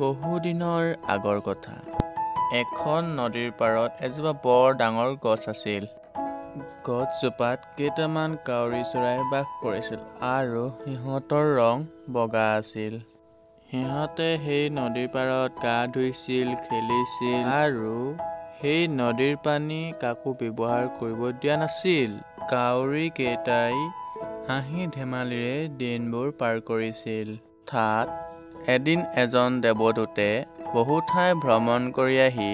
বহুদিনৰ আগৰ কথা। এখন নদীৰ পাৰত এজোপা বৰ ডাঙৰ গছ আছিল। গছজোপাত কেইটামান কাউৰী চৰাই বাস কৰিছিল আৰু সিহঁতৰ ৰং বগা আছিল। সিহঁতে সেই নদীৰ পাৰত গা ধুইছিল, খেলিছিল আৰু সেই নদীৰ পানী কাকো ব্যৱহাৰ কৰিব দিয়া নাছিল। কাউৰী কেইটাই হাঁহি ধেমালিৰে দিনবোৰ পাৰ কৰিছিল। হঠাৎ এদিন এজন দেৱদূতে বহু ঠাই ভ্ৰমণ কৰি আহি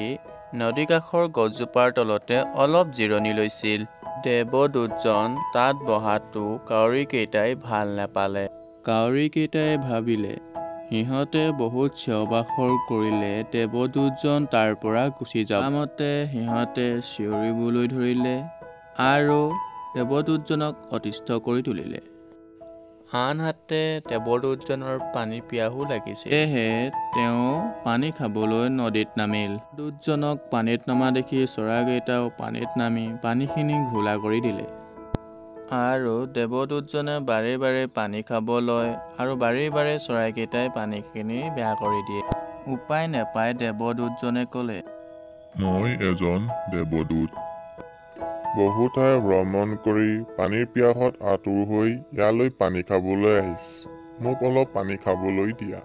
নদী কাষৰ গছজোপাৰ তলতে অলপ জিৰণি লৈছিল। দেৱদূতজন তাত বহাটো কাউৰীকেইটাই ভাল নাপালে। কাউৰীকেইটাই ভাবিলে সিহঁতে বহুত চিঞৰ বাখৰ কৰিলে দেৱদূতজন তাৰ পৰা গুচি যাব। মতে সিহঁতে চিঞৰিবলৈ ধৰিলে আৰু দেৱদূতজনক অতিষ্ঠ কৰি তুলিলে। আনহাতে দেৱদূতজনৰ পানী পিয়াহো লাগিছিল। সেয়েহে তেওঁ পানী খাবলৈ নদীত নামিল। দূতজনক পানীত নমা দেখি চৰাইকেইটাও পানীত নামি পানীখিনি ঘোলা কৰি দিলে। আৰু দেৱদূতজনে বাৰে বাৰে পানী খাব লয় আৰু বাৰে বাৰে চৰাইকেইটাই পানীখিনি বেয়া কৰি দিয়ে। উপায় নাপাই দেৱদূতজনে ক'লে, মই এজন দেৱদূত। বহু ঠাই ভ্ৰমণ কৰি পানীৰ পিয়াহত আতুৰ হৈ ইয়ালৈ পানী খাবলৈ আহিছোঁ। মোক অলপ পানী খাবলৈ দিয়া।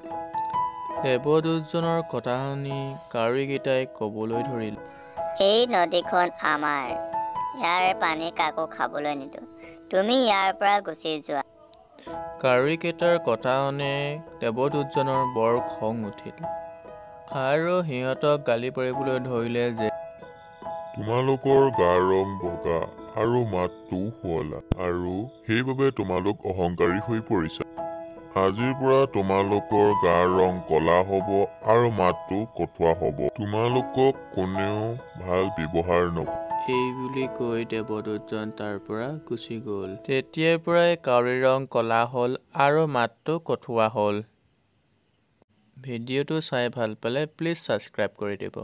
দেৱদূতজনৰ কথা শুনি কাউৰীকেইটাই ক'বলৈ ধৰিলে, এই নদীখন আমাৰ। ইয়াৰ পানী কাকো খাবলৈ নিদিওঁ। তুমি ইয়াৰ পৰা গুচি যোৱা। কাউৰীকেইটাৰ কথা শুনি দেৱদূতজনৰ বৰ খং উঠিল আৰু সিহঁতক গালি পাৰিবলৈ ধৰিলে যে, তোমালোকৰ গাৰ ৰং বগা আৰু মাতটোও শুৱলা আৰু সেইবাবে তোমালোক অহংকাৰী হৈ পৰিছা। আজিৰ পৰা তোমালোকৰ গাৰ ৰং ক'লা হ'ব আৰু মাতটো কঠোৱা হ'ব। তোমালোকক কোনেও ভাল ব্যৱহাৰ নকৰে। এই বুলি কৈ দেৱদূতজন তাৰ পৰা গুচি গ'ল। তেতিয়াৰ পৰাই কাউৰীৰ ৰং ক'লা হ'ল আৰু মাতটো কঠোৱা হ'ল। ভিডিঅ'টো চাই ভাল পালে প্লিজ ছাবস্ক্ৰাইব কৰি দিব।